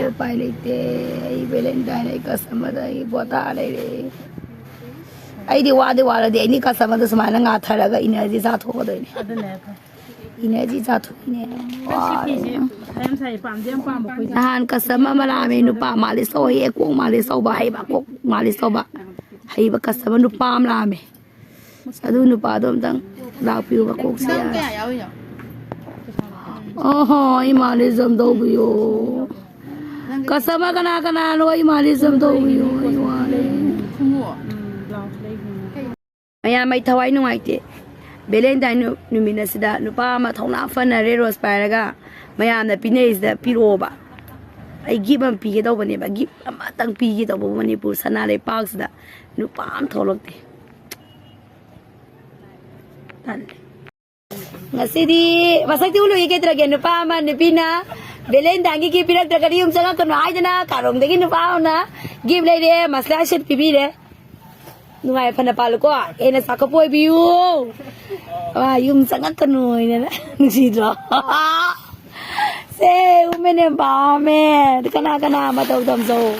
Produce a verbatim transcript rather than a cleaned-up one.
ꯎꯄꯥꯏ ꯂꯩꯇꯦ꯫ ꯑꯩ ꯚꯦꯂꯦꯟꯇꯥꯏꯟ ꯑꯩ ꯀꯁꯇꯃꯔꯗ ꯑꯩ ꯄꯣꯊꯥ ꯂꯩꯔꯦ꯫ ꯑꯩꯗꯤ ꯋꯥꯗꯤ ꯋꯥꯔꯗꯤ ꯑꯩꯅꯤ ꯀꯁꯇꯃꯔꯗ ꯁꯨꯃꯥꯏꯅ ꯉꯥꯊꯔꯒ ꯏꯅꯔꯖꯤ ꯆꯥꯊꯣꯛꯀꯗꯣꯏꯅꯦ꯫ ꯏꯅꯔꯖꯤ ꯆꯥꯊꯣꯛꯏꯅꯦ꯫ ꯅꯍꯥꯟ ꯀꯁꯇꯃꯔ ꯑꯃ ꯂꯥꯛꯑꯝꯃꯦ, ꯅꯨꯄꯥ ꯃꯥꯂꯤꯁ ꯇꯧꯕ ꯍꯩꯕ, ꯀꯣꯛ ꯃꯥꯂꯤꯁ ꯇꯧꯕ ꯍꯩꯕ, ꯀꯣꯛ ꯃꯥꯂꯤꯁ ꯇꯧꯕ ꯍꯩꯕ ꯀꯁꯇꯃꯔ ꯅꯨꯄꯥ ꯑꯃ ꯂꯥꯛꯑꯝꯃꯦ꯫ ꯑꯗꯨ ꯅꯨꯄꯥꯗꯣ ꯑꯝꯇꯪ ꯂꯥꯛꯄꯤꯌꯨꯕ, ꯀꯣꯛꯁꯦ ꯌꯥꯔꯦ꯫ ꯑꯣꯍꯣ, ꯑꯩ ꯃꯥꯂꯤꯁ ꯑꯝ ꯇꯧꯕꯤꯌꯣ꯫ ꯀꯁꯇꯃꯔ ꯀꯅꯥ ꯀꯅꯥꯅꯣ, ꯑꯩ ꯃꯥꯂꯤꯁ ꯑꯝ ꯇꯧꯕꯤꯌꯣ, ꯑꯩ ꯋꯥꯔꯦ꯫ ꯃꯌꯥꯝ, ꯑꯩ ꯊꯋꯥꯏ ꯅꯨꯡꯉꯥꯏꯇꯦ꯫ ꯚꯦꯂꯦꯟꯇꯥꯏꯟ ꯅꯨ-, ꯅꯨꯃꯤꯠ ꯑꯁꯤꯗ ꯅꯨꯄꯥ ꯑꯃ ꯊꯧꯅꯥ ꯐꯅ ꯔꯦꯠ ꯔꯣꯁ ꯄꯥꯏꯔꯒ ꯃꯌꯥꯝꯅ ꯄꯤꯅꯔꯤꯁꯤꯗ ꯄꯤꯔꯛꯑꯣꯕ꯫ ꯑꯩ ꯒꯤꯐ ꯑꯃ ꯄꯤꯒꯦ ꯇꯧꯕꯅꯦꯕ, ꯒꯤꯐ ꯑꯃꯇꯪ ꯄꯤꯒꯦ ꯇꯧꯕ ꯃꯅꯤꯄꯨꯔ ꯁꯅꯥ ꯂꯩꯄꯥꯛꯁꯤꯗ ꯅꯨꯄꯥ ꯑꯃ ꯊꯣꯛꯂꯛꯇꯦ꯫ ꯇꯜꯂꯦ꯫ ꯉꯁꯤꯗꯤ ꯃꯁꯛꯇꯤ ꯎꯠꯂꯣꯏꯒꯦ ꯀꯩꯗꯧꯔꯒꯦ? ꯅꯨꯄꯥ ꯑꯃ ꯅꯨꯄꯤꯅ ꯚꯦꯂꯦꯟꯇꯥꯏꯟꯒꯤ ꯒꯤꯐ ꯄꯤꯔꯛꯇ꯭ꯔꯒꯗꯤ ꯌꯨꯝ ꯆꯪꯉꯛꯀꯅꯨ ꯍꯥꯏꯗꯅ ꯀꯥꯔꯣꯡꯗꯒꯤ ꯅꯨꯄꯥ ꯑꯃꯅ ꯒꯤꯐ ꯂꯩꯔꯦ, ꯃꯁꯂꯥ ꯁꯦꯠ ꯄꯤꯕꯤꯔꯦ꯫ ꯅꯨꯡꯉꯥꯏ ꯐꯅ ꯄꯥꯜꯂꯨꯀꯣ, ꯍꯦꯟꯅ ꯆꯥꯎꯈꯠꯄ ꯑꯣꯏꯕꯤꯌꯨ꯫ ꯑ, ꯌꯨꯝ ꯆꯪꯉꯛꯀꯅꯨ ꯍꯥꯏꯅ꯫ ꯅꯨꯡꯁꯤꯗ꯭ꯔꯣ? ꯁꯦ, women empowerment꯫ ꯀꯅꯥ ꯀꯅꯥ ꯃꯇꯧ ꯇꯝꯖꯧ?